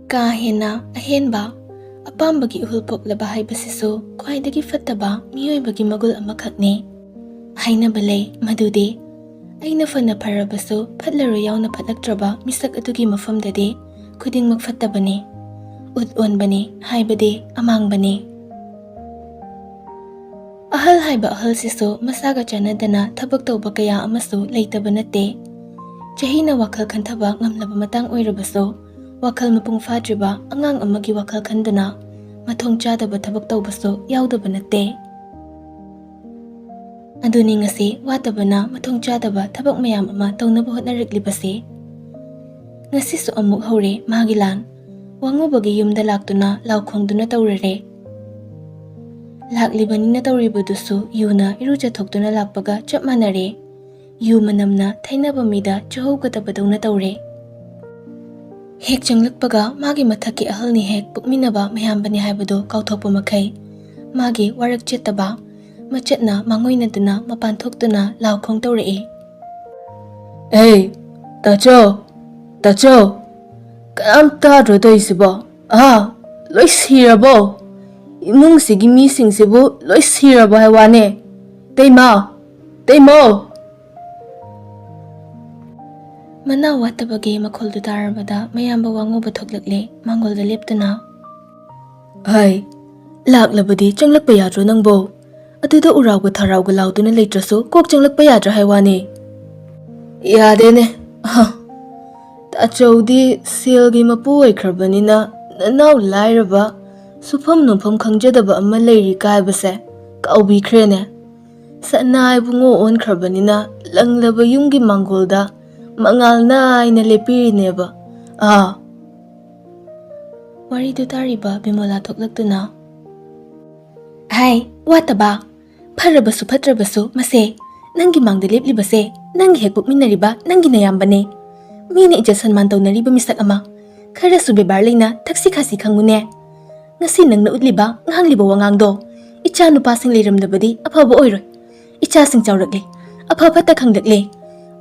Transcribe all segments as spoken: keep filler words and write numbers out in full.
ꯀꯥ ꯍꯦꯟꯅ ꯑꯍꯦꯟꯕ ꯑꯄꯥꯝꯕꯒꯤ ꯏꯍꯨꯜ ꯄꯣꯛꯂꯕ ꯍꯥꯏꯕꯁꯤꯁꯨ ꯈ꯭ꯋꯥꯏꯗꯒꯤ ꯐꯠꯇꯕ ꯃꯤꯑꯣꯏꯕꯒꯤ ꯃꯒꯨꯜ ꯑꯃꯈꯛꯅꯤ꯫ ꯍꯥꯏꯅꯕ ꯂꯩ ꯃꯗꯨꯗꯤ, "ꯑꯩꯅ ꯐꯅ ꯐꯔꯕꯁꯨ ꯐꯠꯂꯔꯣꯏ ꯌꯥꯎꯅ ꯐꯠꯂꯛꯇ꯭ꯔꯕ ꯃꯤꯁꯛ ꯑꯗꯨꯒꯤ ꯃꯐꯝꯗꯗꯤ ꯈꯨꯗꯤꯡꯃꯛ ꯐꯠꯇꯕꯅꯤ, ꯎꯠ ꯑꯣꯟꯕꯅꯤ ꯍꯥꯏꯕꯗꯤ ꯑꯃꯥꯡꯕꯅꯤ"꯫ ꯑꯍꯜ ꯍꯥꯏꯕ ꯑꯍꯜꯁꯤꯁꯨ ꯃꯁꯥꯒ ꯆꯥꯟꯅꯗꯅ ꯊꯕꯛ ꯇꯧꯕ ꯀꯌꯥ ꯑꯃꯁꯨ ꯂꯩꯇꯕ ꯅꯠꯇꯦ꯫ ꯆꯍꯤꯅ ꯋꯥꯈꯜ ꯈꯟꯊꯕ ꯉꯝꯂꯕ ꯃꯇꯥꯡ ꯑꯣꯏꯔꯕꯁꯨ, ꯋꯥꯈꯜ ꯃꯄꯨꯡ ꯐꯥꯗ꯭ꯔꯤꯕ ꯑꯉꯥꯡ ꯑꯃꯒꯤ ꯋꯥꯈꯜ ꯈꯟꯗꯨꯅ ꯃꯊꯣꯡ ꯆꯥꯗꯕ ꯊꯕꯛ ꯇꯧꯕꯁꯨ ꯌꯥꯎꯗꯕ ꯅꯠꯇꯦ꯫ ꯑꯗꯨꯅꯤ ꯉꯁꯤ ꯋꯥꯠꯇꯕꯅ ꯃꯊꯣꯡ ꯆꯥꯗꯕ ꯊꯕꯛ ꯃꯌꯥꯝ ꯑꯃ ꯇꯧꯅꯕ ꯍꯣꯠꯅꯔꯛꯂꯤꯕꯁꯦ꯫ ꯉꯁꯤꯁꯨ ꯑꯃꯨꯛ ꯍꯧꯔꯦ ꯃꯥꯒꯤ ꯂꯥꯟ꯫ ꯋꯥꯉꯨꯕꯒꯤ ꯌꯨꯝꯗ ꯂꯥꯛꯇꯨꯅ ꯂꯥꯎ ꯈꯣꯡꯗꯨꯅ ꯇꯧꯔꯔꯦ꯫ ꯂꯥꯛꯂꯤꯕꯅꯤꯅ ꯇꯧꯔꯤꯕꯗꯨꯁꯨ ꯌꯨꯅ ꯏꯔꯨꯖꯊꯣꯛꯇꯨꯅ ꯂꯥꯛꯄꯒ ꯆꯞ ꯃꯥꯟꯅꯔꯦ꯫ ꯌꯨ ꯃꯅꯝꯅ ꯊꯩꯅꯕ ꯃꯤꯗ ꯆꯨꯍꯧꯒꯗꯕꯗꯧꯅ ꯇꯧꯔꯦ꯫ ꯍꯦꯛ ꯆꯪꯂꯛꯄꯒ ꯃꯥꯒꯤ ꯃꯊꯛꯀꯤ ꯑꯍꯜꯅꯤ ꯍꯦꯛ ꯄꯣꯛꯃꯤꯟꯅꯕ ꯃꯌꯥꯝꯕꯅꯤ ꯍꯥꯏꯕꯗꯨ ꯀꯥꯎꯊꯣꯛꯄ ꯃꯈꯩ, ꯃꯥꯒꯤ ꯋꯥꯔꯛ ꯆꯦꯠꯇꯕ ꯃꯆꯠꯅ ꯃꯥꯡꯑꯣꯏꯅꯗꯨꯅ ꯃꯄꯥꯟ ꯊꯣꯛꯇꯨꯅ ꯂꯥꯎ ꯈꯣꯡ ꯇꯧꯔꯛꯏ꯫ "ꯑꯦ, ꯇꯥꯆꯧ, ꯇꯥꯆꯧ, ꯀꯅꯥꯝ ꯇꯥꯗ꯭ꯔꯣ ꯇꯧꯔꯤꯁꯤꯕꯣ? ꯑꯥ, ꯂꯣꯏ ꯁꯤꯔꯕꯣ? ꯏꯃꯨꯡꯁꯤꯒꯤ ꯃꯤꯁꯤꯡꯁꯤꯕꯨ ꯂꯣꯏ ꯁꯤꯔꯕꯣ ꯍꯥꯏ ꯋꯥꯅꯦ? ꯇꯩꯃ, ꯇꯩꯃꯧ!" ꯃꯅꯥ ꯋꯥꯠꯇꯕꯒꯤ ꯃꯈꯣꯜꯗꯨ ꯇꯥꯔꯕꯗ ꯃꯌꯥꯝꯕ ꯋꯥꯉꯨꯕ ꯊꯣꯛꯂꯛꯂꯦ ꯃꯥꯡꯒꯣꯜꯗ ꯂꯦꯞꯇꯨꯅ꯫ "ꯍꯥꯏ, ꯂꯥꯛꯂꯕꯗꯤ ꯆꯪꯂꯛꯄ ꯌꯥꯗ꯭ꯔꯣ ꯅꯪꯕꯣ? ꯑꯗꯨꯗ ꯎꯔꯥꯎꯒ ꯊꯔꯥꯎꯒ ꯂꯥꯎꯗꯨꯅ ꯂꯩꯇ꯭ꯔꯁꯨ ꯀꯣꯛ ꯆꯪꯂꯛꯄ ꯌꯥꯗ꯭ꯔꯥ ꯍꯥꯏ ꯋꯥꯅꯦ?" "ꯌꯥꯗꯦꯅꯦ꯫ ꯑꯍ, ꯇꯥꯆꯧꯗꯤ ꯁꯦꯜꯒꯤ ꯃꯄꯨ ꯑꯣꯏꯈ꯭ꯔꯕꯅꯤꯅ ꯅꯅꯥꯎ ꯂꯥꯏꯔꯕ, ꯁꯨꯐꯝ ꯅꯣꯝꯐꯝ ꯈꯪꯖꯗꯕ ꯑꯃ ꯂꯩꯔꯤ ꯀꯥꯏꯕꯁꯦ ꯀꯥꯎꯕꯤꯈ꯭ꯔꯦꯅꯦ꯫ ꯁꯅꯥ ꯏꯕꯨꯡꯉꯣ ꯑꯣꯟꯈ꯭ꯔꯕꯅꯤꯅ ꯂꯪꯂꯕ ꯌꯨꯝꯒꯤ ꯃꯥꯡꯒꯣꯜꯗ ꯃꯉꯥꯜ ꯅꯥꯏꯅ ꯂꯦꯞꯄꯤꯔꯤꯅꯦꯕ꯫ ꯑꯥ!" ꯋꯥꯔꯤꯗꯨ ꯇꯥꯔꯤꯕ ꯕꯤꯃꯣꯂꯥ ꯊꯣꯛꯂꯛꯇꯨꯅ, "ꯍꯥꯏ, ꯋꯥꯠꯇꯕ! ꯐꯔꯕꯁꯨ ꯐꯠꯇ꯭ꯔꯕꯁꯨ ꯃꯁꯦ, ꯅꯪꯒꯤ ꯃꯥꯡꯗ ꯂꯦꯞꯂꯤꯕꯁꯦ, ꯅꯪꯒꯤ ꯍꯦꯛ ꯄꯣꯛꯃꯤꯟꯅꯔꯤꯕ ꯅꯪꯒꯤ ꯅꯌꯥꯝꯕꯅꯦ꯫ ꯃꯤꯅ ꯏꯖꯠ ꯁꯟꯃꯥꯟ ꯇꯧꯅꯔꯤꯕ ꯃꯤꯁꯛ ꯑꯃ, ꯈꯔꯁꯨ ꯕꯦꯕꯥꯔ ꯂꯩꯅ ꯊꯛꯁꯤ ꯈꯥꯁꯤ ꯈꯪꯉꯨꯅꯦ꯫ ꯉꯁꯤ ꯅꯪꯅ ꯎꯠꯂꯤꯕ, ꯉꯥꯡꯂꯤꯕ ꯋꯥꯉꯥꯡꯗꯣ ꯏꯆꯥ ꯅꯨꯄꯥꯁꯤꯡ ꯂꯩꯔꯝꯗꯕꯗꯤ ꯑꯐꯕ ꯑꯣꯏꯔꯣꯏ꯫ ꯏꯆꯥꯁꯤꯡ ꯆꯥꯎꯔꯛꯂꯦ, ꯑꯐ ꯐꯠꯇ ꯈꯪꯂꯛꯂꯦ,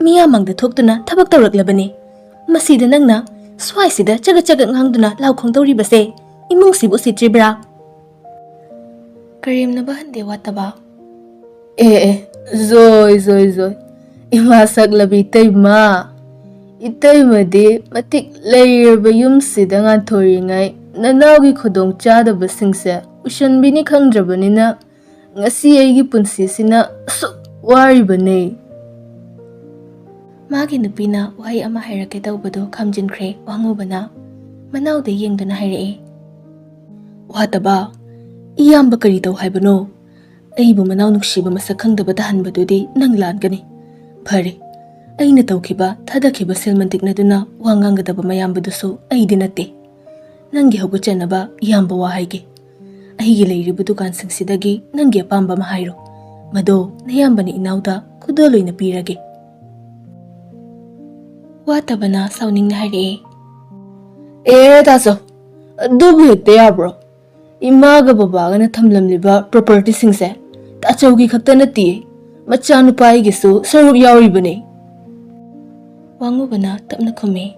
ꯃꯤꯌꯥꯝ ꯃꯥꯡꯗ ꯊꯣꯛꯇꯨꯅ ꯊꯕꯛ ꯇꯧꯔꯛꯂꯕꯅꯦ꯫ ꯃꯁꯤꯗ ꯅꯪꯅ ꯁ꯭ꯋꯥꯏꯁꯤꯗ ꯆꯒꯠ ꯆꯒꯠ ꯉꯥꯡꯗꯨꯅ ꯂꯥꯎ ꯈꯣꯡꯗꯧꯔꯤꯕꯁꯦ ꯏꯃꯨꯡꯁꯤꯕꯨ ꯎꯁꯤꯠꯇ꯭ꯔꯤꯕ꯭ꯔꯥ? ꯀꯔꯦꯝꯅꯕ ꯍꯟꯗꯦ ꯋꯥꯠꯇꯕ꯫ ꯑꯦ ꯑꯦ, ꯖꯣꯏ ꯖꯣꯏ ꯖꯣꯏ꯫ ꯏꯃꯥ ꯁꯛꯂꯕꯤ ꯏꯇꯩꯃ, ꯏꯇꯩꯃꯗꯤ ꯃꯇꯤꯛ ꯂꯩꯔꯕ ꯌꯨꯝꯁꯤꯗ ꯉꯥꯟꯊꯣꯔꯤꯉꯩ ꯅꯅꯥꯎꯒꯤ ꯈꯨꯗꯣꯡ ꯆꯥꯗꯕꯁꯤꯡꯁꯦ ꯎꯁꯟꯕꯤꯅꯤ ꯈꯪꯗ꯭ꯔꯕꯅꯤꯅ ꯉꯁꯤ ꯑꯩꯒꯤ ꯄꯨꯟꯁꯤꯁꯤꯅ ꯑꯁꯨꯛ ꯋꯥꯔꯤꯕꯅꯦ꯫ ꯃꯥꯒꯤ ꯅꯨꯄꯤꯅ ꯋꯥꯍꯩ ꯑꯃ ꯍꯥꯏꯔꯛꯀꯦ ꯇꯧꯕꯗꯨ ꯈꯥꯝꯖꯤꯟꯈ꯭ꯔꯦ ꯋꯥꯉꯨꯕꯅ꯫ ꯃꯅꯥꯎꯗ ꯌꯦꯡꯗꯨꯅ ꯍꯥꯏꯔꯛꯑꯦ, ꯋꯥꯇꯕ, ꯏꯌꯥꯝꯕ ꯀꯔꯤ ꯇꯧ ꯍꯥꯏꯕꯅꯣ? ꯑꯩꯕꯨ ꯃꯅꯥꯎ ꯅꯨꯡꯁꯤꯕ ꯃꯁꯛ ꯈꯪꯗꯕ ꯇꯥꯍꯟꯕꯗꯨꯗꯤ ꯅꯪ ꯂꯥꯟꯒꯅꯤ꯫ ꯐꯔꯦ, ꯑꯩꯅ ꯇꯧꯈꯤꯕ, ꯊꯥꯗꯈꯤꯕ ꯁꯦꯜ ꯃꯟꯇꯤꯛꯅꯗꯨꯅ ꯋꯥ ꯉꯥꯡꯒꯗꯕ ꯃꯌꯥꯝꯕꯗꯨꯁꯨ ꯑꯩꯗꯤ ꯅꯠꯇꯦ꯫ ꯅꯪꯒꯤ ꯍꯧꯒꯠꯆꯅꯕ ꯏꯌꯥꯝꯕ ꯋꯥ ꯍꯥꯏꯒꯦ꯫ ꯑꯩꯒꯤ ꯂꯩꯔꯤꯕ ꯗꯨꯀꯥꯟꯁꯤꯡꯁꯤꯗꯒꯤ ꯅꯪꯒꯤ ꯑꯄꯥꯝꯕ ꯑꯃ ꯍꯥꯏꯔꯣ꯫ ꯃꯗꯣ ꯅꯌꯥꯝꯕꯅ ꯏꯅꯥꯎꯗ ꯈꯨꯗꯣꯜ ꯑꯣꯏꯅ ꯄꯤꯔꯒꯦ꯫ ꯋꯥꯇꯕꯅ ꯁꯥꯎꯅꯤꯡꯅ ꯍꯥꯏꯔꯛꯑꯦ, ꯑꯦ ꯇꯥꯆꯧ, ꯑꯗꯨꯕꯨ ꯍꯦꯛꯇ ꯌꯥꯕ꯭ꯔꯣ? ꯏꯃꯥꯒ ꯕꯕꯥꯒꯅ ꯊꯝꯂꯝꯂꯤꯕ ꯄ꯭ꯔꯣꯄꯔꯇꯤꯁꯤꯡꯁꯦ ꯇꯥꯆꯧꯒꯤ ꯈꯛꯇ ꯅꯠꯇꯤꯌꯦ, ꯃꯆꯥꯅꯨꯄꯥ ꯑꯩꯒꯤꯁꯨ ꯁꯔꯨꯛ ꯌꯥꯎꯔꯤꯕꯅꯦ꯫ ꯋꯥꯉꯨꯕꯅ ꯇꯞꯅ ꯈꯨꯝꯃꯤ,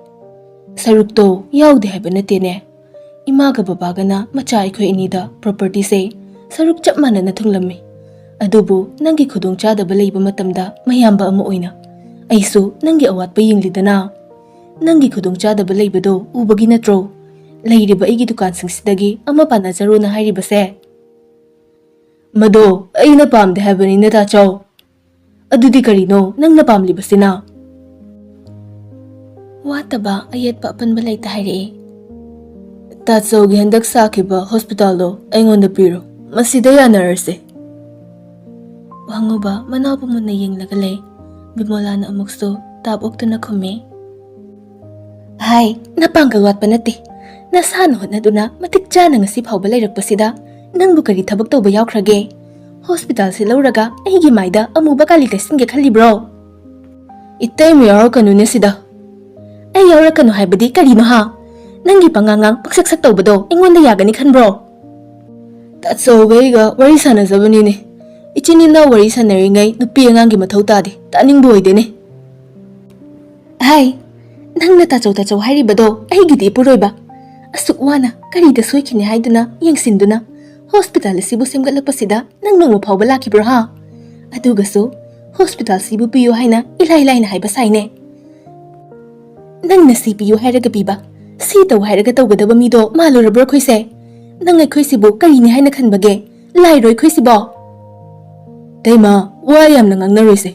ꯁꯔꯨꯛꯇꯣ ꯌꯥꯎꯗꯦ ꯍꯥꯏꯕ ꯅꯠꯇꯦꯅꯦ꯫ ꯏꯃꯥꯒ ꯕꯕꯥꯒꯅ ꯃꯆꯥ ꯑꯩꯈꯣꯏ ꯑꯅꯤꯗ ꯄ꯭ꯔꯣꯄꯔꯇꯤꯁꯦ ꯁꯔꯨꯛ ꯆꯞ ꯃꯥꯟꯅꯅ ꯊꯨꯡꯂꯝꯃꯤ꯫ ꯑꯗꯨꯕꯨ ꯅꯪꯒꯤ ꯈꯨꯗꯣꯡꯆꯥꯗꯕ ꯂꯩꯕ ꯃꯇꯝꯗ ꯃꯌꯥꯝꯕ ꯑꯃ ꯑꯣꯏꯅ ꯑꯩꯁꯨ ꯅꯪꯒꯤ ꯑꯋꯥꯠꯄ ꯌꯦꯡꯂꯤꯗꯅ꯫ ꯅꯪꯒꯤ ꯈꯨꯗꯣꯡꯆꯥꯗꯕ ꯂꯩꯕꯗꯣ ꯎꯕꯒꯤ ꯅꯠꯇ꯭ꯔꯣ ꯂꯩꯔꯤꯕ ꯑꯩꯒꯤ ꯗꯨꯀꯥꯟꯁꯤꯡꯁꯤꯗꯒꯤ ꯑꯃ ꯄꯥꯟꯅꯖꯔꯣꯅ ꯍꯥꯏꯔꯤꯕꯁꯦ? ꯃꯗꯣ ꯑꯩꯅ ꯄꯥꯝꯗꯦ ꯍꯥꯏꯕꯅꯤꯅ ꯇꯥꯆꯧ꯫ ꯑꯗꯨꯗꯤ ꯀꯔꯤꯅꯣ ꯅꯪꯅ ꯄꯥꯝꯂꯤꯕꯁꯤꯅ? ꯋꯥꯇꯕ ꯑꯌꯦꯠꯄ ꯑꯄꯟꯕ ꯂꯩꯇ ꯍꯥꯏꯔꯛꯑꯦ, ꯇꯥꯆꯧꯒꯤ ꯍꯟꯗꯛ ꯁꯥꯈꯤꯕ ꯍꯣꯁꯄꯤꯇꯥꯜꯗꯣ ꯑꯩꯉꯣꯟꯗ ꯄꯤꯔꯣ, ꯃꯁꯤꯗ ꯌꯥꯅꯔꯁꯦ꯫ ꯋꯥꯉꯨꯕ ꯃꯅꯥꯎꯕꯨ ꯃꯨꯟꯅ ꯌꯦꯡꯂꯒ ꯂꯩ꯫ ꯕꯤꯃꯣꯂꯥꯅ ꯑꯃꯨꯛꯁꯨ ꯇꯥꯞ ꯑꯣꯛꯇꯨꯅ ꯈꯨꯝꯃꯤ, ꯍꯥꯏ, ꯅꯄꯥꯡꯒꯜ ꯋꯥꯠꯄ ꯅꯠꯇꯦ꯫ ꯅꯁꯥꯅ ꯍꯣꯠꯅꯗꯨꯅ ꯃꯇꯤꯛ ꯆꯥꯅ ꯉꯁꯤ ꯐꯥꯎꯕ ꯂꯩꯔꯛꯄꯁꯤꯗ ꯅꯪꯕꯨ ꯀꯔꯤ ꯊꯕꯛ ꯇꯧꯕ ꯌꯥꯎꯈ꯭ꯔꯒꯦ? ꯍꯣꯁꯄꯤꯇꯥꯜꯁꯦ ꯂꯧꯔꯒ ꯑꯩꯒꯤ ꯃꯥꯏꯗ ꯑꯃꯨꯕ ꯀꯥꯂꯤ ꯇꯩꯁꯤꯟꯒꯦ ꯈꯜꯂꯤꯕ꯭ꯔꯣ? ꯏꯇꯩꯃ ꯌꯥꯎꯔꯛꯀꯅꯨꯅꯦ ꯁꯤꯗ꯫ ꯑꯩ ꯌꯥꯎꯔꯛꯀꯅꯨ ꯍꯥꯏꯕꯗꯤ ꯀꯔꯤꯅꯣ ꯍꯥ? ꯅꯪꯒꯤ ꯄꯉꯥꯡꯉꯥꯡ ꯄꯛꯁꯛ ꯁꯛ ꯇꯧꯕꯗꯣ ꯑꯩꯉꯣꯟꯗ ꯌꯥꯒꯅꯤ ꯈꯟꯕ꯭ꯔꯣ? ꯇꯥꯆꯧꯒ ꯑꯩꯒ ꯋꯥꯔꯤ ꯁꯥꯟꯅꯖꯕꯅꯤꯅꯦ꯫ ꯏꯆꯤꯟ ꯏꯅꯥꯎ ꯋꯥꯔꯤ ꯁꯥꯟꯅꯔꯤꯉꯩ ꯅꯨꯄꯤ ꯑꯉꯥꯡꯒꯤ ꯃꯊꯧ ꯇꯥꯗꯦ, ꯇꯥꯅꯤꯡꯕ ꯑꯣꯏꯗꯦꯅꯦ꯫ ꯍꯥꯏ, ꯅꯪꯅ ꯇꯥꯆꯧ ꯇꯥꯆꯧ ꯍꯥꯏꯔꯤꯕꯗꯣ ꯑꯩꯒꯤꯗꯤ ꯏꯄꯨꯔꯣꯏꯕ꯫ ꯑꯁꯨꯛ ꯋꯥꯅ ꯀꯔꯤꯗ ꯁꯣꯏꯈꯤꯅꯤ ꯍꯥꯏꯗꯨꯅ ꯌꯦꯡꯁꯤꯟꯗꯨꯅ ꯍꯣꯁꯄꯤꯇꯥꯜ ꯑꯁꯤꯕꯨ ꯁꯦꯝꯒꯠꯂꯛꯄꯁꯤꯗ ꯅꯪ ꯅꯣꯡꯃ ꯐꯥꯎꯕ ꯂꯥꯛꯈꯤꯕ꯭ꯔꯣ ꯍꯥ? ꯑꯗꯨꯒꯁꯨ ꯍꯣꯁꯄꯤꯇꯥꯜꯁꯤꯕꯨ ꯄꯤꯌꯨ ꯍꯥꯏꯅ ꯏꯂꯥꯏ ꯂꯥꯏꯅ ꯍꯥꯏꯕ ꯁꯥꯏꯅꯦ꯫ ꯅꯪꯅ ꯁꯤ ꯄꯤꯌꯨ ꯍꯥꯏꯔꯒ ꯄꯤꯕ, ꯁꯤ ꯇꯧ ꯍꯥꯏꯔꯒ ꯇꯧꯒꯗꯕ ꯃꯤꯗꯣ ꯃꯥꯜꯂꯨꯔꯕ꯭ꯔꯣ ꯑꯩꯈꯣꯏꯁꯦ? ꯅꯪ ꯑꯩꯈꯣꯏꯁꯤꯕꯨ ꯀꯔꯤꯅꯤ ꯍꯥꯏꯅ ꯈꯟꯕꯒꯦ? ꯂꯥꯏꯔꯣ ꯑꯩꯈꯣꯏꯁꯤꯕꯣ? ꯇꯩꯃ, ꯋꯥ ꯌꯥꯝꯅ ꯉꯥꯡꯅꯔꯣꯏꯁꯦ,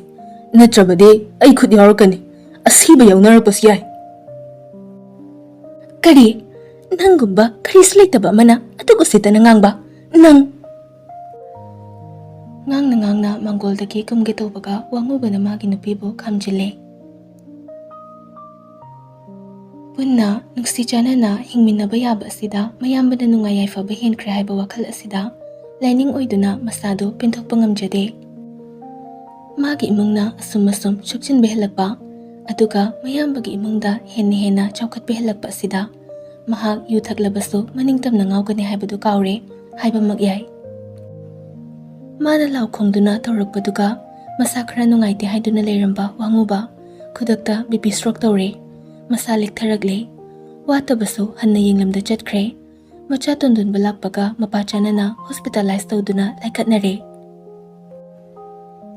ꯅꯠꯇ꯭ꯔꯕꯗꯤ ꯑꯩ ꯈꯨꯠ ꯌꯥꯎꯔꯛꯀꯅꯤ, ꯑꯁꯤꯕ ꯌꯥꯎꯅꯔꯛꯄꯁꯨ ꯌꯥꯏ꯫ ꯀꯔꯤ? ꯅꯪꯒꯨꯝꯕ ꯀꯔꯤꯁꯨ ꯂꯩꯇꯕ ꯑꯃꯅ ꯑꯗꯨꯛ ꯎꯁꯤꯠꯇꯅ ꯉꯥꯡꯕ? ꯅꯪ ꯉꯥꯡꯅ ꯉꯥꯡꯅ ꯃꯪꯒꯣꯜꯗꯒꯤ ꯀꯨꯝꯒꯦ ꯇꯧꯕꯒ ꯋꯥꯉꯨꯕꯅ ꯃꯥꯒꯤ ꯅꯨꯄꯤꯕꯨ ꯈꯥꯝꯖꯤꯜꯂꯦ꯫ ꯄꯨꯟꯅ ꯅꯨꯡꯁꯤ ꯆꯥꯟꯅꯅ ꯍꯤꯡꯃꯤꯟꯅꯕ ꯌꯥꯕ ꯑꯁꯤꯗ ꯃꯌꯥꯝꯕꯅ ꯅꯨꯡꯉꯥꯏ ꯌꯥꯏꯐꯕ ꯍꯦꯟꯈ꯭ꯔꯦ ꯍꯥꯏꯕ ꯋꯥꯈꯜ ꯑꯁꯤꯗ ꯂꯥꯏꯅꯤꯡ ꯑꯣꯏꯗꯨꯅ ꯃꯁꯥꯗꯨ ꯄꯦꯟꯊꯣꯛꯄ ꯉꯝꯖꯗꯦ꯫ ꯃꯥꯒꯤ ꯏꯃꯨꯡꯅ ꯑꯁꯨꯝ ꯑꯁꯨꯝ ꯁꯣꯛꯆꯤꯟꯕ ꯍꯦꯜꯂꯛꯄ, ꯑꯗꯨꯒ ꯃꯌꯥꯝꯕꯒꯤ ꯏꯃꯨꯡꯗ ꯍꯦꯟꯅ ꯍꯦꯟꯅ ꯆꯥꯎꯈꯠꯄ ꯍꯦꯜꯂꯛꯄ ꯑꯁꯤꯗ ꯃꯍꯥꯛ ꯌꯨ ꯊꯛꯂꯕꯁꯨ ꯃꯅꯤꯡ ꯇꯝꯅ ꯉꯥꯎꯒꯅꯤ ꯍꯥꯏꯕꯗꯨ ꯀꯥꯎꯔꯦ ꯍꯥꯏꯕꯃꯛ ꯌꯥꯏ꯫ ꯃꯥꯅ ꯂꯥꯎ ꯈꯣꯡꯗꯨꯅ ꯇꯧꯔꯛꯄꯗꯨꯒ ꯃꯁꯥ ꯈꯔ ꯅꯨꯡꯉꯥꯏꯇꯦ ꯍꯥꯏꯗꯨꯅ ꯂꯩꯔꯝꯕ ꯋꯥꯉꯨꯕ ꯈꯨꯗꯛꯇ ꯕꯤ ꯄꯤ ꯁ꯭ꯇ꯭ꯔꯣꯛ ꯇꯧꯔꯦ꯫ ꯃꯁꯥ ꯂꯦꯛꯊꯔꯛꯂꯦ꯫ ꯋꯥꯠꯇꯕꯁꯨ ꯍꯟꯅ ꯌꯦꯡꯂꯝꯗ ꯆꯠꯈ꯭ꯔꯦ꯫ ꯃꯆꯥ ꯇꯣꯟꯗꯣꯟꯕ ꯂꯥꯛꯄꯒ ꯃꯄꯥ ꯆꯥꯅꯅ ꯍꯣꯁꯄꯤꯇꯥꯂꯥꯏꯁ ꯇꯧꯗꯨꯅ ꯂꯥꯏꯀꯠꯅꯔꯦ꯫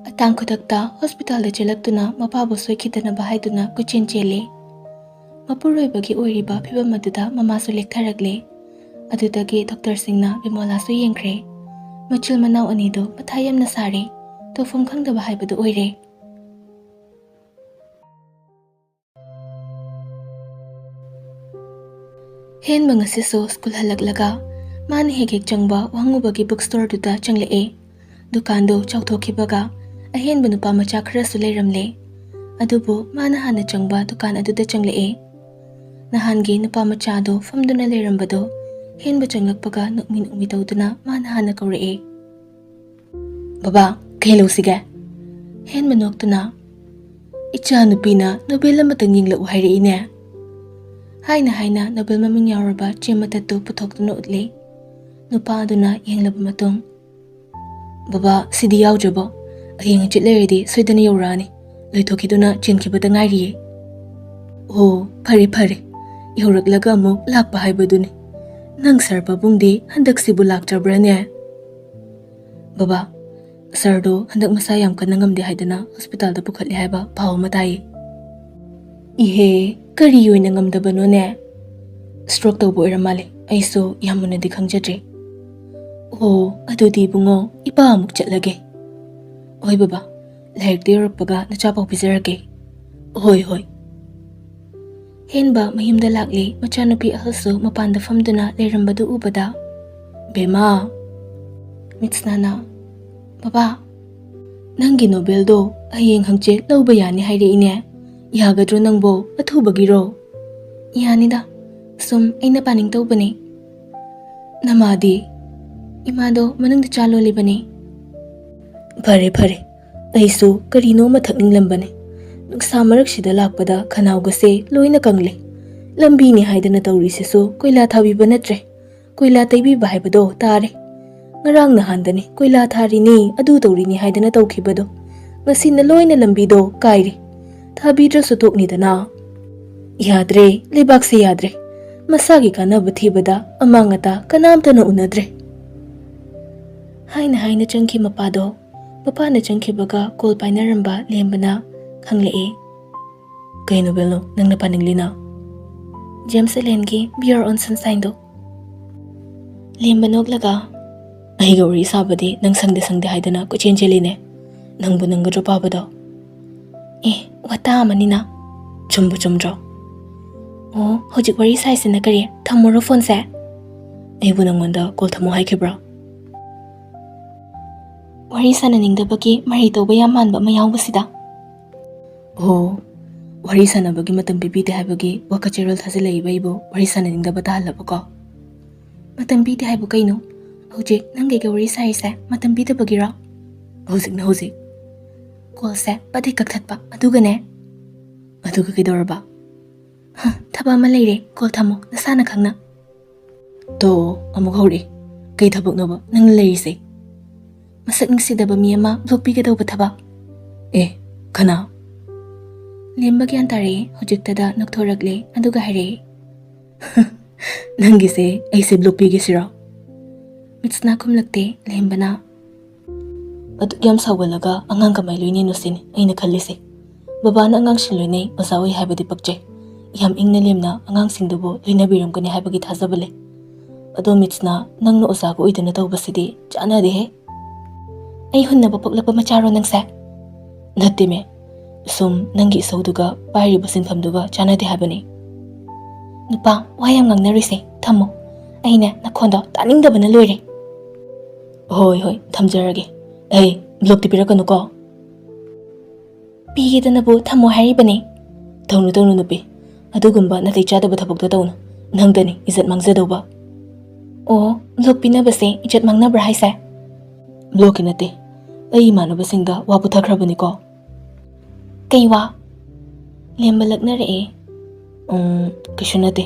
ꯑꯇꯥꯡ ꯈꯨꯗꯛꯇ ꯍꯣꯁꯄꯤꯇꯥꯜꯗ ꯆꯦꯜꯂꯛꯇꯨꯅ ꯃꯄꯥꯕꯨ ꯁꯣꯏꯈꯤꯗꯅꯕ ꯍꯥꯏꯗꯨꯅ ꯀꯣꯏꯆꯦꯟ ꯆꯦꯜꯂꯦ꯫ ꯃꯄꯨꯔꯣꯏꯕꯒꯤ ꯑꯣꯏꯔꯤꯕ ꯐꯤꯕꯝ ꯑꯗꯨꯗ ꯃꯃꯥꯁꯨ ꯂꯦꯛꯊꯔꯛꯂꯦ꯫ ꯑꯗꯨꯗꯒꯤ ꯗꯣꯛꯇꯔꯁꯤꯡꯅ ꯕꯤꯃꯣꯂꯥꯁꯨ ꯌꯦꯡꯈ꯭ꯔꯦ꯫ ꯃꯆꯤꯜ ꯃꯅꯥꯎ ꯑꯅꯤꯗꯨ ꯃꯊꯥ ꯌꯥꯝꯅ ꯁꯥꯔꯦ꯫ ꯇꯧꯐꯝ ꯈꯪꯗꯕ ꯍꯥꯏꯕꯗꯨ ꯑꯣꯏꯔꯦ꯫ ꯍꯦꯟꯕ ꯉꯁꯤꯁꯨ ꯁ꯭ꯀꯨꯜ ꯍꯜꯂꯛꯂꯒ ꯃꯥꯅ ꯍꯦꯛ ꯍꯦꯛ ꯆꯪꯕ ꯋꯥꯉꯨꯕꯒꯤ ꯕꯨꯛ ꯁ꯭ꯇꯣꯔꯗꯨꯗ ꯆꯪꯂꯛꯑꯦ꯫ ꯗꯨꯀꯥꯟꯗꯨ ꯆꯥꯎꯊꯣꯛꯈꯤꯕꯒ ꯑꯍꯦꯟꯕ ꯅꯨꯄꯥ ꯃꯆꯥ ꯈꯔꯁꯨ ꯂꯩꯔꯝꯂꯦ꯫ ꯑꯗꯨꯕꯨ ꯃꯥꯅ ꯍꯥꯟꯅ ꯆꯪꯕ ꯗꯨꯀꯥꯟ ꯑꯗꯨꯗ ꯆꯪꯂꯛꯑꯦ꯫ ꯅꯍꯥꯟꯒꯤ ꯅꯨꯄꯥ ꯃꯆꯥꯗꯣ ꯐꯝꯗꯨꯅ ꯂꯩꯔꯝꯕꯗꯣ ꯍꯦꯟꯕ ꯆꯪꯂꯛꯄꯒ ꯅꯣꯛꯃꯤ ꯅꯣꯛꯃꯤ ꯇꯧꯗꯨꯅ ꯃꯥꯅ ꯍꯥꯟꯅ ꯀꯧꯔꯛꯑꯦ꯫ "ꯕꯕꯥ, ꯀꯩ ꯂꯧꯁꯤꯒꯦ?" ꯍꯦꯟꯕ ꯅꯣꯛꯇꯨꯅ, "ꯏꯆꯥ ꯅꯨꯄꯤꯅ ꯅꯣꯕꯦꯜ ꯑꯃꯇꯪ ꯌꯦꯡꯂꯛꯎ ꯍꯥꯏꯔꯛꯏꯅꯦ꯫" ꯍꯥꯏꯅ ꯍꯥꯏꯅ ꯅꯣꯕꯦꯜ ꯃꯃꯤꯡ ꯌꯥꯎꯔꯕ ꯆꯦ ꯃꯇꯠꯇꯨ ꯄꯨꯊꯣꯛꯇꯨꯅ ꯎꯠꯂꯦ꯫ ꯅꯨꯄꯥ ꯑꯗꯨꯅ ꯌꯦꯡꯂꯕ ꯃꯇꯨꯡ, "ꯕꯕꯥ, ꯁꯤꯗꯤ ꯌꯥꯎꯗ꯭ꯔꯕꯣ? ꯍꯌꯦꯡ ꯍꯪꯆꯤꯠ ꯂꯩꯔꯗꯤ ꯁꯣꯏꯗꯅ ꯌꯧꯔꯛꯑꯅꯤ꯫ ꯂꯣꯏꯊꯣꯛꯈꯤꯗꯨꯅ ꯆꯦꯟꯈꯤꯕꯗ ꯉꯥꯏꯔꯤꯌꯦ꯫" ꯑꯣ, ꯐꯔꯦ ꯐꯔꯦ, ꯌꯧꯔꯛꯂꯒ ꯑꯃꯨꯛ ꯂꯥꯛꯄ ꯍꯥꯏꯕꯗꯨꯅꯤ꯫ ꯅꯪ ꯁꯥꯔ ꯄꯥꯕꯨꯡꯗꯤ ꯍꯟꯗꯛꯁꯤꯕꯨ ꯂꯥꯛꯇ꯭ꯔꯕ꯭ꯔꯥꯅꯦ? ꯕꯕꯥ, ꯁꯥꯔꯗꯣ ꯍꯟꯗꯛ ꯃꯁꯥ ꯌꯥꯝ ꯀꯟꯅ ꯉꯝꯗꯦ ꯍꯥꯏꯗꯅ ꯍꯣꯁꯄꯤꯇꯥꯜꯗ ꯄꯨꯈꯠꯂꯦ ꯍꯥꯏꯕ ꯄꯥꯎ ꯑꯃ ꯇꯥꯏꯌꯦ꯫ ꯏꯍꯦ, ꯀꯔꯤ ꯑꯣꯏꯅ ꯉꯝꯗꯕꯅꯣꯅꯦ? ꯁ꯭ꯇ꯭ꯔꯣꯛ ꯇꯧꯕ ꯑꯣꯏꯔ ꯃꯥꯜꯂꯦ, ꯑꯩꯁꯨ ꯌꯥꯝ ꯃꯨꯟꯅꯗꯤ ꯈꯪꯖꯗ꯭ꯔꯦ꯫ ꯑꯣ, ꯑꯗꯨꯗꯤ ꯏꯕꯨꯡꯉꯣ, ꯏꯄꯥ ꯑꯃꯨꯛ ꯆꯠꯂꯒꯦ꯫ ꯍꯣꯏ ꯕꯕꯥ, ꯂꯥꯏꯔꯤꯛꯇ ꯌꯧꯔꯛꯄꯒ ꯅꯆꯥ ꯄꯥꯎ ꯄꯤꯖꯔꯛꯀꯦ꯫ ꯍꯣꯏ ꯍꯣꯏ꯫ ꯍꯦꯟꯕ ꯃꯌꯨꯝꯗ ꯂꯥꯛꯂꯤ꯫ ꯃꯆꯥꯅꯨꯄꯤ ꯑꯍꯜꯁꯨ ꯃꯄꯥꯟꯗ ꯐꯝꯗꯨꯅ ꯂꯩꯔꯝꯕꯗꯨ ꯎꯕꯗ, "ꯕꯦꯝꯃ!" ꯃꯤꯠꯁꯅꯥꯅ, "ꯕꯕꯥ, ꯅꯪꯒꯤ ꯅꯣꯕꯦꯜꯗꯣ ꯍꯌꯦꯡ ꯍꯪꯆꯤꯠ ꯂꯧꯕ ꯌꯥꯅꯤ ꯍꯥꯏꯔꯛꯏꯅꯦ꯫ ꯌꯥꯒꯗ꯭ꯔꯣ ꯅꯪꯕꯣ? ꯑꯊꯨꯕꯒꯤꯔꯣ?" "ꯌꯥꯅꯤꯗ, ꯁꯨꯝ ꯑꯩꯅ ꯄꯥꯅꯤꯡ ꯇꯧꯕꯅꯦ꯫ ꯅꯃꯥꯗꯤ?" "ꯏꯃꯥꯗꯣ ꯃꯅꯨꯡꯗ ꯆꯥ ꯂꯣꯜꯂꯤꯕꯅꯦ꯫" "ꯐꯔꯦ ꯐꯔꯦ, ꯑꯩꯁꯨ ꯀꯔꯤꯅꯣ ꯑꯃ ꯊꯛꯅꯤꯡꯂꯝꯕꯅꯦ꯫ ꯅꯨꯡꯁꯥ ꯃꯔꯛꯁꯤꯗ ꯂꯥꯛꯄꯗ ꯈꯅꯥꯎꯒꯁꯦ ꯂꯣꯏꯅ ꯀꯪꯂꯦ꯫ ꯂꯝꯕꯤꯅꯤ ꯍꯥꯏꯗꯅ ꯇꯧꯔꯤꯁꯤꯁꯨ ꯀꯣꯏꯂꯥ ꯊꯥꯕꯤꯕ ꯅꯠꯇ꯭ꯔꯦ, ꯀꯣꯏꯂꯥ ꯇꯩꯕꯤꯕ ꯍꯥꯏꯕꯗꯣ ꯇꯥꯔꯦ꯫ ꯉꯔꯥꯡ ꯅꯍꯥꯟꯗꯅꯤ ꯀꯣꯏꯂꯥ ꯊꯥꯔꯤꯅꯤ, ꯑꯗꯨ ꯇꯧꯔꯤꯅꯤ ꯍꯥꯏꯗꯅ ꯇꯧꯈꯤꯕꯗꯣ꯫ ꯉꯁꯤꯅ ꯂꯣꯏꯅ ꯂꯝꯕꯤꯗꯣ ꯀꯥꯏꯔꯦ꯫ ꯊꯥꯕꯤꯗ꯭ꯔꯁꯨ ꯇꯣꯛꯅꯤꯗꯅ꯫ ꯌꯥꯗ꯭ꯔꯦ, ꯂꯩꯕꯥꯛꯁꯦ ꯌꯥꯗ꯭ꯔꯦ꯫ ꯃꯁꯥꯒꯤ ꯀꯥꯟꯅꯕ ꯊꯤꯕꯗ ꯑꯃꯥꯡ ꯑꯇꯥ ꯀꯅꯥꯝꯇꯅ ꯎꯅꯗ꯭ꯔꯦ꯫" ꯍꯥꯏꯅ ꯍꯥꯏꯅ ꯆꯪꯈꯤ ꯃꯄꯥꯗꯣ꯫ ꯃꯄꯥꯅ ꯆꯪꯈꯤꯕꯒ ꯀꯣꯜ ꯄꯥꯏꯅꯔꯝꯕ ꯂꯦꯝꯕꯅ ꯍꯪꯂꯛꯑꯦ, "ꯀꯩꯅꯣ ꯕꯦꯜꯅꯣ ꯅꯪꯅ ꯄꯥꯅꯤꯡꯂꯤꯅ?" "ꯖꯦꯝꯁ ꯑꯦꯂꯦꯟꯒꯤ Beer on Sunshineꯗꯣ꯫" ꯂꯦꯝꯕ ꯅꯣꯛꯂꯒ, "ꯑꯩꯒ ꯋꯥꯔꯤ ꯁꯥꯕꯗꯤ ꯅꯪ ꯁꯪꯗꯦ ꯁꯪꯗꯦ ꯍꯥꯏꯗꯅ ꯀꯣꯏꯆꯦꯟ ꯆꯦꯜꯂꯤꯅꯦ꯫ ꯅꯪꯕꯨ ꯅꯪꯒꯗ꯭ꯔꯣ ꯄꯥꯕꯗꯣ?" "ꯑꯦ, ꯋꯥꯇꯥ ꯑꯃꯅꯤꯅ꯫" "ꯆꯨꯝꯕꯨ ꯆꯨꯝꯗ꯭ꯔꯣ?" "ꯑꯣ, ꯍꯧꯖꯤꯛ ꯋꯥꯔꯤ ꯁꯥꯏꯁꯤꯅ ꯀꯔꯤ? ꯊꯝꯃꯨꯔꯣ ꯐꯣꯟꯁꯦ?" "ꯑꯩꯕꯨ ꯅꯪꯉꯣꯟꯗ ꯀꯣꯜ ꯊꯝꯃꯣ ꯍꯥꯏꯈꯤꯕ꯭ꯔꯣ?" "ꯋꯥꯔꯤ ꯁꯥꯟꯅꯅꯤꯡꯗꯕꯒꯤ ꯃꯔꯩ ꯇꯧꯕ ꯌꯥꯝ ꯃꯥꯟꯕ ꯑꯃ ꯌꯥꯎꯕꯁꯤꯗ꯫" "ꯑꯣ, ꯋꯥꯔꯤ ꯁꯥꯟꯅꯕꯒꯤ ꯃꯇꯝ ꯄꯤꯕꯤꯗꯦ ꯍꯥꯏꯕꯒꯤ ꯋꯥꯀꯆꯦꯔꯣꯜ ꯊꯥꯖꯤꯜꯂꯛꯏꯕ ꯑꯩꯕꯨ ꯋꯥꯔꯤ ꯁꯥꯟꯅꯅꯤꯡꯗꯕ ꯇꯥꯍꯜꯂꯕꯀꯣ?" "ꯃꯇꯝ ꯄꯤꯗꯦ ꯍꯥꯏꯕꯨ ꯀꯩꯅꯣ? ꯍꯧꯖꯤꯛ ꯅꯪ ꯀꯩꯒ ꯋꯥꯔꯤ ꯁꯥꯔꯤꯁꯦ ꯃꯇꯝ ꯄꯤꯗꯕꯒꯤꯔꯣ?" "ꯍꯧꯖꯤꯛꯅ ꯍꯧꯖꯤꯛ꯫" "ꯀꯣꯜꯁꯦ ꯄꯠ ꯍꯦꯛ ꯀꯛꯊꯠꯄ, ꯑꯗꯨꯒꯅꯦ꯫" "ꯑꯗꯨꯒ ꯀꯩꯗꯧꯔꯕ?" "ꯍ, ꯊꯕꯛ ꯑꯃ ꯂꯩꯔꯦ, ꯀꯣꯜ ꯊꯝꯃꯣ, ꯅꯁꯥꯅ ꯈꯪꯅ꯫" "ꯇꯣ, ꯑꯃꯨꯛ ꯍꯧꯔꯛꯑꯦ꯫ ꯀꯩ ꯊꯕꯛꯅꯣꯕ ꯅꯪꯅ ꯂꯩꯔꯤꯁꯦ?" "ꯃꯁꯛ ꯅꯨꯡꯁꯤꯗꯕ ꯃꯤ ꯑꯃ ꯕ꯭ꯂꯣꯛ ꯄꯤꯒꯗꯧꯕ ꯊꯕꯛ꯫" "ꯑꯦ, ꯀꯅꯥ?" ꯂꯦꯝꯕ ꯒ꯭ꯌꯥꯟ ꯇꯥꯔꯛꯑꯦ꯫ ꯍꯧꯖꯤꯛꯇꯗ ꯅꯣꯛꯊꯣꯔꯛꯂꯦ, ꯑꯗꯨꯒ ꯍꯥꯏꯔꯛꯑꯦ, "ꯅꯪꯒꯤꯁꯦ ꯑꯩꯁꯦ ꯕ꯭ꯂꯣꯛ ꯄꯤꯒꯦ ꯁꯤꯔꯣ?" ꯃꯤꯠꯁꯅꯥ ꯈꯨꯝꯂꯛꯇꯦ꯫ ꯂꯦꯝꯕꯅ, "ꯑꯗꯨꯛ ꯌꯥꯝ ꯁꯥꯎꯒꯜꯂꯒ ꯑꯉꯥꯡ ꯀꯃꯥꯏ ꯂꯣꯏꯅꯩꯅꯣ ꯁꯤꯅꯤ ꯑꯩꯅ ꯈꯜꯂꯤꯁꯦ꯫ ꯕꯕꯥꯅ ꯑꯉꯥꯡꯁꯤꯡ ꯂꯣꯏꯅꯩ ꯑꯣꯖꯥ ꯑꯣꯏ ꯍꯥꯏꯕꯗꯤ ꯄꯛꯆꯩ꯫ ꯌꯥꯝ ꯏꯪꯅ ꯂꯦꯝꯅ ꯑꯉꯥꯡꯁꯤꯡꯗꯨꯕꯨ ꯂꯣꯏꯅꯕꯤꯔꯝꯒꯅꯤ ꯍꯥꯏꯕꯒꯤ ꯊꯥꯖꯕ ꯂꯩ꯫ ꯑꯗꯣ ꯃꯤꯠꯁꯅꯥ, ꯅꯪꯅ ꯑꯣꯖꯥꯒ ꯑꯣꯏꯗꯅ ꯇꯧꯕꯁꯤꯗꯤ ꯆꯥꯟꯅꯗꯦꯍꯦ꯫ ꯑꯩ ꯍꯨꯟꯅꯕ ꯄꯣꯛꯂꯛꯄ ꯃꯆꯥꯔꯣ ꯅꯪꯁꯦ?" "ꯅꯠꯇꯦꯃꯦ, ꯁꯨꯝ ꯅꯪꯒꯤ ꯏꯁꯧꯗꯨꯒ ꯄꯥꯏꯔꯤꯕ ꯁꯤꯟꯐꯝꯗꯨꯒ ꯆꯥꯟꯅꯗꯦ ꯍꯥꯏꯕꯅꯤ꯫" "ꯅꯨꯄꯥ, ꯋꯥ ꯌꯥꯝ ꯉꯥꯡꯅꯔꯣꯏꯁꯦ, ꯊꯝꯃꯣ꯫ ꯑꯩꯅꯦ ꯅꯈꯣꯟꯗꯣ ꯇꯥꯅꯤꯡꯗꯕꯅ ꯂꯣꯏꯔꯦ꯫" "ꯍꯣꯏ, ꯍꯣꯏ, ꯊꯝꯖꯔꯒꯦ꯫ ꯑꯩ ꯕ꯭ꯂꯣꯛꯇꯤ ꯄꯤꯔꯛꯀꯅꯨꯀꯣ꯫" "ꯄꯤꯒꯦꯗꯅꯕꯨ ꯊꯝꯃꯣ ꯍꯥꯏꯔꯤꯕꯅꯦ꯫" "ꯇꯧꯅꯨ, ꯇꯧꯅꯨ ꯅꯨꯄꯤ, ꯑꯗꯨꯒꯨꯝꯕ ꯅꯥꯇꯩ ꯆꯥꯗꯕ ꯊꯕꯛꯇꯣ ꯇꯧꯅꯨ꯫ ꯅꯪꯗꯅꯤ ꯏꯖꯠ ꯃꯥꯡꯖꯗꯧꯕ꯫" "ꯑꯣ, ꯕ꯭ꯂꯣꯛ ꯄꯤꯅꯕꯁꯦ ꯏꯖꯠ ꯃꯥꯡꯅꯕ꯭ꯔꯥ ꯍꯥꯏꯁꯦ?" "ꯕ꯭ꯂꯣꯛꯀꯤ ꯅꯠꯇꯦ, ꯑꯩ ꯏꯃꯥꯟꯅꯕꯁꯤꯡꯗ ꯋꯥ ꯄꯨꯊꯈ꯭ꯔꯕꯅꯤꯀꯣ꯫" "ꯀꯩ ꯋꯥ?" ꯂꯦꯝꯕ ꯂꯛꯅꯔꯛꯑꯦ꯫ "ꯎꯝ, ꯀꯩꯁꯨ ꯅꯠꯇꯦ꯫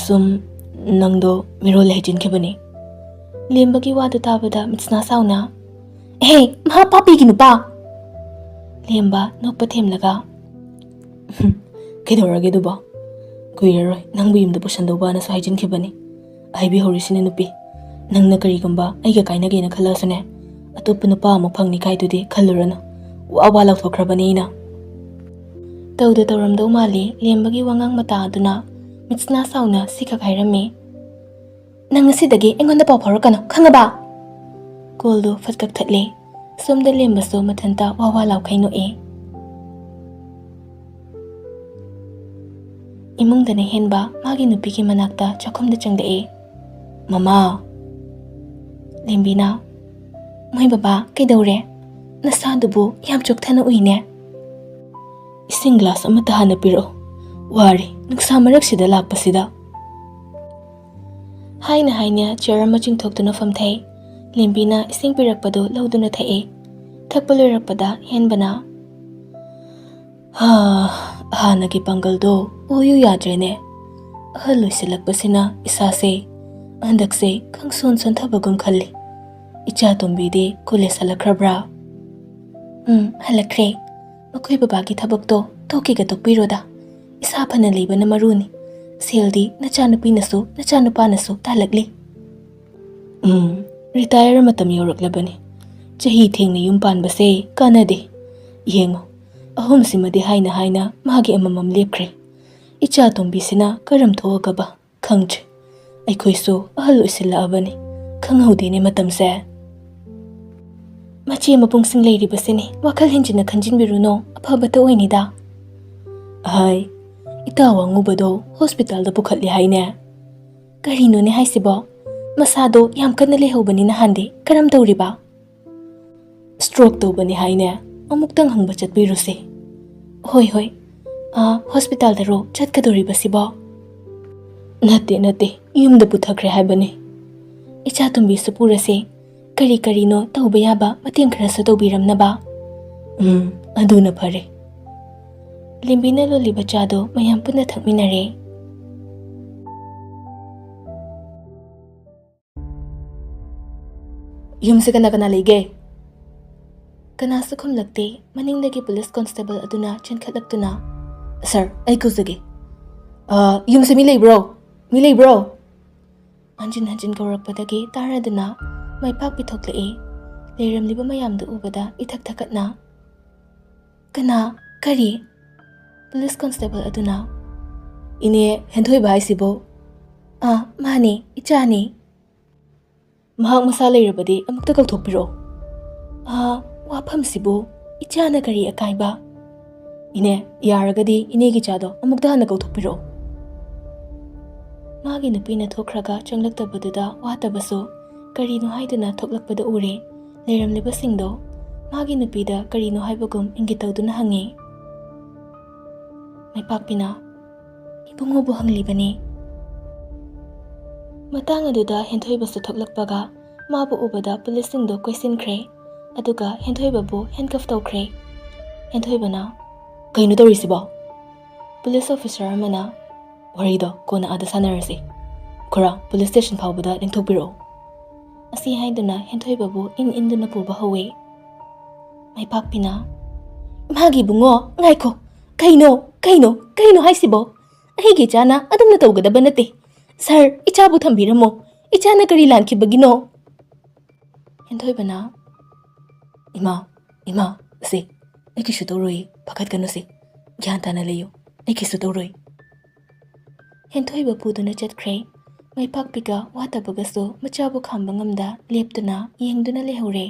ꯁꯨꯝ ꯅꯪꯗꯣ ꯃꯤꯔꯣꯜ ꯍꯩꯖꯤꯟꯈꯤꯕꯅꯤ꯫" ꯂꯦꯝꯕꯒꯤ ꯋꯥꯗꯨ ꯇꯥꯕꯗ ꯃꯤꯠꯁꯅꯥ ꯁꯥꯎꯅ, "ꯑꯦꯍꯦ, ꯃꯍꯥ ꯄꯥꯄꯤꯒꯤ ꯅꯨꯄꯥ!" ꯂꯦꯝꯕ ꯅꯣꯛꯄ ꯊꯦꯝꯂꯒ, "ꯀꯩꯗꯧꯔꯒꯦ ꯑꯗꯨꯕꯣ? ꯀꯨꯏꯔꯔꯣꯏ ꯅꯪꯕꯨ ꯌꯨꯝꯗ ꯄꯨꯁꯟꯗꯧꯕꯅꯁꯨ ꯍꯥꯏꯖꯤꯟꯈꯤꯕꯅꯤ꯫ ꯍꯥꯏꯕꯤꯍꯧꯔꯤꯁꯤꯅꯦ ꯅꯨꯄꯤ, ꯅꯪꯅ ꯀꯔꯤꯒꯨꯝꯕ ꯑꯩꯒ ꯀꯥꯏꯅꯒꯦꯅ ꯈꯜꯂꯛꯑꯁꯨꯅꯦ, ꯑꯇꯣꯞꯄ ꯅꯨꯄꯥ ꯑꯃꯨꯛ ꯐꯪꯅꯤ ꯀꯥꯏꯗꯨꯗꯤ ꯈꯜꯂꯨꯔꯅꯨ꯫ ꯋꯥ ꯋꯥ ꯂꯥꯎꯊꯣꯛꯈ꯭ꯔꯕꯅꯤ ꯑꯩꯅ꯫" ꯇꯧꯗ ꯇꯧꯔꯝꯗꯧ ꯃꯥꯜꯂꯤ ꯂꯦꯝꯕꯒꯤ ꯋꯥꯉꯥꯡ ꯃꯇꯥ ꯑꯗꯨꯅ꯫ ꯃꯤꯠꯁꯅꯥ ꯁꯥꯎꯅ ꯁꯤꯈꯛ ꯍꯥꯏꯔꯝꯃꯤ, "ꯅꯪ ꯉꯁꯤꯗꯒꯤ ꯑꯩꯉꯣꯟꯗ ꯄꯥꯎ ꯐꯥꯎꯔꯛꯀꯅꯨ, ꯈꯪꯉꯕ?" ꯀꯣꯜꯗꯨ ꯐꯠ ꯀꯛꯊꯠꯂꯦ꯫ ꯁꯣꯝꯗ ꯂꯦꯝꯕꯁꯨ ꯃꯊꯟꯇ ꯋꯥ ꯋꯥ ꯂꯥꯎꯈꯩ ꯅꯣꯛꯑꯦ꯫ ꯏꯃꯨꯡꯗꯅ ꯍꯦꯟꯕ ꯃꯥꯒꯤ ꯅꯨꯄꯤꯒꯤ ꯃꯅꯥꯛꯇ ꯆꯥꯛꯈꯨꯝꯗ ꯆꯪꯂꯛꯑꯦ꯫ "ꯃꯃꯥ!" ꯂꯦꯝꯕꯤꯅ, "ꯃꯣꯏ ꯕꯕꯥ, ꯀꯩꯗꯧꯔꯦ? ꯅꯁꯥꯗꯨꯕꯨ ꯌꯥꯝ ꯆꯣꯛꯊꯅ ꯎꯏꯅꯦ꯫ ꯏꯁꯤꯡ ꯒ꯭ꯂꯥꯁ ꯑꯃꯠꯇ ꯍꯥꯟꯅ ꯄꯤꯔꯛꯎ꯫ ꯋꯥꯔꯦ, ꯅꯨꯡꯁꯥ ꯃꯔꯛꯁꯤꯗ ꯂꯥꯛꯄꯁꯤꯗ꯫" ꯍꯥꯏꯅ ꯍꯥꯏꯅ ꯆꯤꯌꯔ ꯑꯃ ꯆꯤꯡꯊꯣꯛꯇꯨꯅ ꯐꯝꯊꯩ꯫ ꯂꯦꯝꯕꯤꯅ ꯏꯁꯤꯡ ꯄꯤꯔꯛꯄꯗꯨ ꯂꯧꯗꯨꯅ ꯊꯛꯑꯦ꯫ ꯊꯛꯄ ꯂꯣꯏꯔꯛꯄꯗ ꯍꯦꯟꯕꯅ, "ꯍꯥ, ꯍꯥꯟꯅꯒꯤ ꯄꯥꯡꯒꯜꯗꯣ ꯎꯌꯨ ꯌꯥꯗ꯭ꯔꯦꯅꯦ꯫ ꯑꯍꯜ ꯑꯣꯏꯁꯤꯜꯂꯛꯄꯁꯤꯅ ꯏꯁꯥꯁꯦ ꯍꯟꯗꯛꯁꯦ ꯈꯪꯁꯣꯟ ꯁꯣꯟꯊꯕꯒꯨꯝ ꯈꯜꯂꯤ꯫ ꯏꯆꯥ ꯇꯣꯝꯕꯤꯗꯤ ꯀꯣꯂꯦꯖ ꯍꯜꯂꯛꯈ꯭ꯔꯕ꯭ꯔꯥ?" "ꯎꯝ, ꯍꯜꯂꯛꯈ꯭ꯔꯦ꯫ ꯃꯈꯣꯏ ꯕꯕꯥꯒꯤ ꯊꯕꯛꯇꯣ ꯇꯣꯛꯀꯦꯒ ꯇꯣꯛꯄꯤꯔꯣꯗ꯫ ꯏꯁꯥ ꯐꯅ ꯂꯩꯕꯅ ꯃꯔꯨꯅꯤ꯫ ꯁꯦꯜꯗꯤ ꯅꯆꯥꯅꯨꯄꯤꯅꯁꯨ ꯅꯆꯥꯅꯨꯄꯥꯅꯁꯨ ꯇꯥꯜꯂꯛꯂꯤ꯫ ꯎꯝ, ꯔꯤꯇꯥꯌꯔ ꯃꯇꯝ ꯌꯧꯔꯛꯂꯕꯅꯤ꯫ ꯆꯍꯤ ꯊꯦꯡꯅ ꯌꯨꯝ ꯄꯥꯟꯕꯁꯦ ꯀꯥꯟꯅꯗꯦ꯫ ꯌꯦꯡꯉꯣ, ꯑꯍꯨꯝꯁꯤꯃꯗꯤ ꯍꯥꯏꯅ ꯍꯥꯏꯅ ꯃꯥꯒꯤ ꯑꯃꯃꯝ ꯂꯦꯞꯈ꯭ꯔꯦ꯫ ꯏꯆꯥ ꯇꯣꯝꯕꯤꯁꯤꯅ ꯀꯔꯝ ꯊꯣꯛꯑꯒꯕ? ꯈꯪꯗ꯭ꯔꯦ꯫ ꯑꯩꯈꯣꯏꯁꯨ ꯑꯍꯜ ꯑꯣꯏꯁꯤꯜꯂꯛꯑꯕꯅꯤ꯫ ꯈꯪꯍꯧꯗꯦꯅꯦ ꯃꯇꯝꯁꯦ꯫ ꯃꯆꯦ ꯃꯄꯨꯡꯁꯤꯡ ꯂꯩꯔꯤꯕꯁꯤꯅꯤ, ꯋꯥꯈꯜ ꯍꯦꯟꯖꯤꯟꯅ ꯈꯟꯖꯤꯟꯕꯤꯔꯨꯅꯣ, ꯑꯐꯕꯇ ꯑꯣꯏꯅꯤꯗ꯫ ꯑꯍꯥꯏ, ꯏꯇꯥ ꯋꯥꯉꯨꯕꯗꯣ ꯍꯣꯁꯄꯤꯇꯥꯜꯗ ꯄꯨꯈꯠꯂꯦ ꯍꯥꯏꯅꯦ꯫ ꯀꯔꯤꯅꯣꯅꯦ ꯍꯥꯏꯁꯤꯕꯣ? ꯃꯁꯥꯗꯣ ꯌꯥꯝ ꯀꯟꯅ ꯂꯩꯍꯧꯕꯅꯤ ꯅꯍꯥꯟꯗꯤ, ꯀꯔꯝ ꯇꯧꯔꯤꯕ? ꯁ꯭ꯇ꯭ꯔꯣꯛ ꯇꯧꯕꯅꯤ ꯍꯥꯏꯅꯦ꯫ ꯑꯃꯨꯛꯇꯪ ꯍꯪꯕ ꯆꯠꯄꯤꯔꯨꯁꯦ꯫ ꯍꯣꯏ, ꯍꯣꯏ꯫ ꯑꯥ, ꯍꯣꯁꯄꯤꯇꯥꯜꯗꯔꯣ ꯆꯠꯀꯗꯧꯔꯤꯕꯁꯤꯕꯣ? ꯅꯠꯇꯦ, ꯅꯠꯇꯦ, ꯌꯨꯝꯗ ꯄꯨꯊꯈ꯭ꯔꯦ ꯍꯥꯏꯕꯅꯤ꯫ ꯏꯆꯥ ꯇꯣꯝꯕꯤꯁꯨ ꯄꯨꯔꯁꯦ꯫ ꯀꯔꯤ ꯀꯔꯤꯅꯣ ꯇꯧꯕ ꯌꯥꯕ ꯃꯇꯦꯡ ꯈꯔꯁꯨ ꯇꯧꯕꯤꯔꯝꯅꯕ꯫ ꯎꯝ, ꯑꯗꯨꯅ ꯐꯔꯦ꯫ ꯂꯦꯝꯕꯤꯅ ꯂꯣꯜꯂꯤꯕ ꯆꯥꯗꯣ ꯃꯌꯥꯝ ꯄꯨꯟꯅ ꯊꯛꯃꯤꯟꯅꯔꯦ꯫ ꯌꯨꯝꯁꯦ ꯀꯅꯥ ꯀꯅꯥ ꯂꯩꯒꯦ? ꯀꯅꯥꯁꯨ ꯈꯨꯝꯂꯛꯇꯦ꯫ ꯃꯅꯤꯡꯗꯒꯤ ꯄꯨꯂꯤꯁ ꯀꯣꯟꯁꯇꯦꯕꯜ ꯑꯗꯨꯅ ꯆꯦꯟꯈꯠꯂꯛꯇꯨꯅ, "ꯁꯥꯔ, ꯑꯩ ꯀꯧꯖꯒꯦ꯫ ꯑ, ꯌꯨꯝꯁꯦ ꯃꯤ ꯂꯩꯕ꯭ꯔꯣ? ꯃꯤ ꯂꯩꯕ꯭ꯔꯣ?" ꯍꯟꯖꯤꯟ ꯍꯟꯖꯤꯟ ꯀꯧꯔꯛꯄꯗꯒꯤ ꯇꯥꯔꯗꯨꯅ ꯃꯥꯏ ꯄꯥꯛꯄꯤ ꯊꯣꯛꯂꯛꯏ꯫ ꯂꯩꯔꯝꯂꯤꯕ ꯃꯌꯥꯝꯗꯨ ꯎꯕꯗ ꯏꯊꯛ ꯊꯛꯀꯠꯅ, "ꯀꯅꯥ? ꯀꯔꯤ?" ꯄꯨꯂꯤꯁ ꯀꯣꯟꯁꯇꯦꯕꯜ ꯑꯗꯨꯅ, "ꯏꯅꯦ ꯍꯦꯟꯊꯣꯏꯕ ꯍꯥꯏꯁꯤꯕꯨ?" "ꯑꯥ, ꯃꯥꯅꯦ, ꯏꯆꯥꯅꯦ꯫" "ꯃꯍꯥꯛ ꯃꯁꯥ ꯂꯩꯔꯕꯗꯤ ꯑꯃꯨꯛꯇ ꯀꯧꯊꯣꯛꯄꯤꯔꯛꯑꯣ꯫" "ꯑꯥ, ꯋꯥꯐꯝꯁꯤꯕꯨ ꯏꯆꯥꯅ ꯀꯔꯤ ꯑꯀꯥꯏꯕ?" "ꯏꯅꯦ, ꯌꯥꯔꯒꯗꯤ ꯏꯅꯦꯒꯤ ꯆꯥꯗꯣ ꯑꯃꯨꯛꯇ ꯍꯥꯟꯅ ꯀꯧꯊꯣꯛꯄꯤꯔꯛꯑꯣ꯫" ꯃꯥꯒꯤ ꯅꯨꯄꯤꯅ ꯊꯣꯛꯈ꯭ꯔꯒ ꯆꯪꯂꯛꯇꯕꯗꯨꯗ ꯋꯥꯇꯕꯁꯨ ꯀꯔꯤꯅꯣ ꯍꯥꯏꯗꯨꯅ ꯊꯣꯛꯂꯛꯄꯗ ꯎꯔꯦ꯫ ꯂꯩꯔꯝꯂꯤꯕꯁꯤꯡꯗꯣ ꯃꯥꯒꯤ ꯅꯨꯄꯤꯗ ꯀꯔꯤꯅꯣ ꯍꯥꯏꯕꯒꯨꯝ ꯏꯪꯒꯤꯠ ꯇꯧꯗꯨꯅ ꯍꯪꯉꯤ꯫ ꯃꯥꯏꯄꯥꯛꯄꯤꯅ, "ꯏꯕꯨꯡꯉꯣꯕꯨ ꯍꯪꯂꯤꯕꯅꯤ꯫" ꯃꯇꯥꯡ ꯑꯗꯨꯗ ꯍꯦꯟꯊꯣꯏꯕꯁꯨ ꯊꯣꯛꯂꯛꯄꯒ ꯃꯥꯕꯨ ꯎꯕꯗ ꯄꯨꯂꯤꯁꯁꯤꯡꯗꯣ ꯀꯣꯏꯁꯤꯟꯈ꯭ꯔꯦ꯫ ꯑꯗꯨꯒ ꯍꯦꯟꯊꯣꯏꯕꯕꯨ ꯍꯦꯟꯀꯐ ꯇꯧꯈ꯭ꯔꯦ꯫ ꯍꯦꯟꯊꯣꯏꯕꯅ, "ꯀꯩꯅꯣ ꯇꯧꯔꯤꯁꯤꯕꯣ?" ꯄꯨꯂꯤꯁ ꯑꯣꯐꯤꯁꯔ ꯑꯃꯅ, "ꯋꯥꯔꯤꯗꯣ ꯀꯣꯟꯅ ꯑꯥꯗ ꯁꯥꯟꯅꯔꯁꯤ꯫ ꯈꯨꯔꯥ, ꯄꯨꯂꯤꯁ ꯁ꯭ꯇꯦꯁꯟ ꯐꯥꯎꯕꯗ ꯂꯦꯡꯊꯣꯛꯄꯤꯔꯛꯑꯣ꯫" ꯑꯁꯤ ꯍꯥꯏꯗꯨꯅ ꯍꯦꯟꯊꯣꯏꯕꯕꯨ ꯏꯟ ꯏꯟꯗꯨꯅ ꯄꯨꯕ ꯍꯧꯋꯤ꯫ ꯃꯥꯏꯄꯥꯛꯄꯤꯅ, "ꯏꯃꯥꯒꯤ ꯏꯕꯨꯡꯉꯣ, ꯉꯥꯏꯈꯣ, "ꯀꯩꯅꯣ? ꯀꯩꯅꯣ? ꯀꯩꯅꯣ ꯍꯥꯏꯁꯤꯕꯣ? ꯑꯩꯒꯤ ꯏꯆꯥꯅ ꯑꯗꯨꯝꯅ ꯇꯧꯒꯗꯕ ꯅꯠꯇꯦ꯫ ꯁꯥꯔ, ꯏꯆꯥꯕꯨ ꯊꯝꯕꯤꯔꯝꯃꯣ꯫ ꯏꯆꯥꯅ ꯀꯔꯤ ꯂꯥꯟꯈꯤꯕꯒꯤꯅꯣ?" ꯍꯦꯟꯊꯣꯏꯕꯅ, "ꯏꯃꯥ, ꯏꯃꯥ, ꯁꯦ, ꯑꯩ ꯀꯩꯁꯨ ꯇꯧꯔꯣꯏ, ꯄꯥꯈꯠꯀꯅꯨꯁꯦ꯫ ꯒ꯭ꯌꯥꯟ ꯇꯥꯅ ꯂꯩꯌꯨ, ꯑꯩ ꯀꯩꯁꯨ ꯇꯧꯔꯣꯏ꯫" ꯍꯦꯟꯊꯣꯏꯕ ꯄꯨꯗꯨꯅ ꯆꯠꯈ꯭ꯔꯦ꯫ ꯃꯥꯏꯄꯥꯛꯄꯤꯒ ꯋꯥꯇꯕꯒꯁꯨ ꯃꯆꯥꯕꯨ ꯈꯥꯝꯕ ꯉꯝꯗ ꯂꯦꯞꯇꯨꯅ ꯌꯦꯡꯗꯨꯅ ꯂꯩꯍꯧꯔꯦ꯫